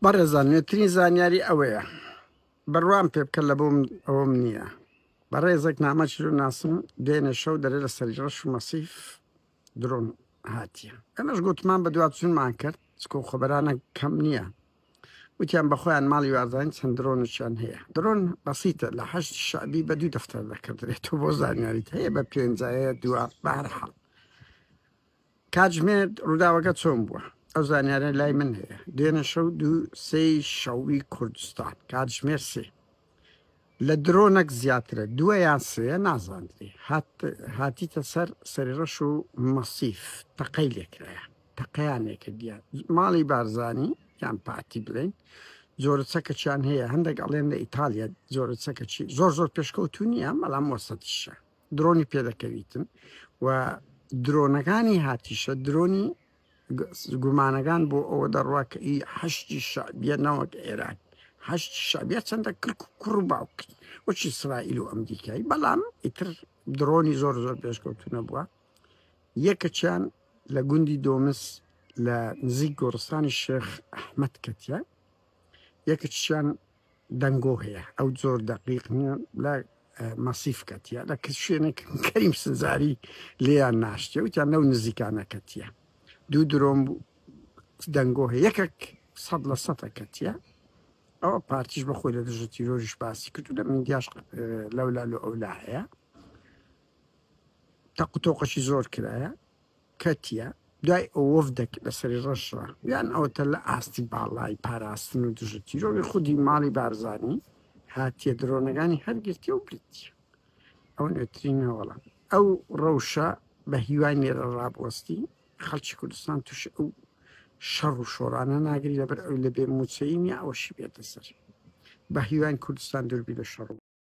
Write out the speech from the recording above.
بەڕێزان نوێترین زانیاری ئەوەیە بڕوام پێ بکە لە بۆم ئەوەم نییە بەڕێزێک نامە چلو ناسم دوێنێ شەو دەرێ لە سەری ڕەش و مەسیف درۆن هاتیە ئەمەش گوتمان بە دواتچونمان کرد چکۆ خبرانە کەم نییە وتیان بەخۆیان ماڵی وازانین چەند درۆنێکیان هەیە درۆن بەسیتە لە حەشد شەعبی بە دوو دەفتەر دەکردرێت تۆ بۆ زانیاریت هەیە بە پێنجایە دووە بەهەرحاڵ کاتژمێر ڕووداوەکە چۆن بووە؟ ئەو زانیارە لای من هەیە دوێنێ شەو دوو سێی شەوی کوردستان کاتژمێر سێ لە درۆنەک زیاترە دووە یان سێیە نازاندرێ هات هاتیتە سەر سەری ڕەش و مەسیف تەقەی لێکرایە تەقەیان لێکردیە ماڵی بارزانی یان پارتی بڵێن جۆرە چەکەچیان هەیە هەندێک ئەڵێن لە ئیتالیا جۆرە چەکەچی زۆر زۆر پێشکەوتو نییە بەڵام وەسەتیشە درۆنی پێدەکەویتن و درۆنەکانی هاتیشە درۆنی گومانەکان بۆ ئەوە دەڕوا کە ئی حەشدی شەعبیە نەوەک ئێران حەشدی شەعبیە چەندە کلک و کوڕ و باوک وەکی ئیسرائیل و ئەمریکایی بەڵام ئیتر درۆنی زۆر زۆر پێشکەوتو نەبووە یەکەچیان لە گوندی دۆمس لە نزیک گۆڕستانی شێخ ئەحمەد کەتیە یەکەچیان دەنگۆ هەیە ئەو زۆر دەقیق نییە لە مەسیف کەتیە لە شوێنێک کەریم سنجاری لێیان ناشتیە وتیان لەو نزیکانە کەتیە دوو درۆم دەنگۆ هەیە یەکێک سەد لە سەتە کەتیە ئەوە پارتیش بەخۆی لە دژە تیرۆریش باسی کرد و لە میدیاش لەولا لۆ ئەولا هەیە تەق و تۆقەکی زۆر کرایە کەتیە دوای ئەو وەفدێک لە سەری ڕەشڕا یان ئەوەتە لە ئاستی باڵای پاراستن و دژە تیرۆری خودی ماڵی بارزانی هاتیە درۆنەکانی هەرگرتیە و بریتیە ئەوە نوێترین هەواڵە ئەو ڕەوشە بە هیوای نێرە ڕابوەستی خەڵکی کوردستان تووشی ئەو شەڕ و شۆڕانە ناگری لەبەر ئەو لە بێ موچەیی نیە ئەوەشی بێتە سەر بە هیواین کوردستان دووربی لە شەڕ و.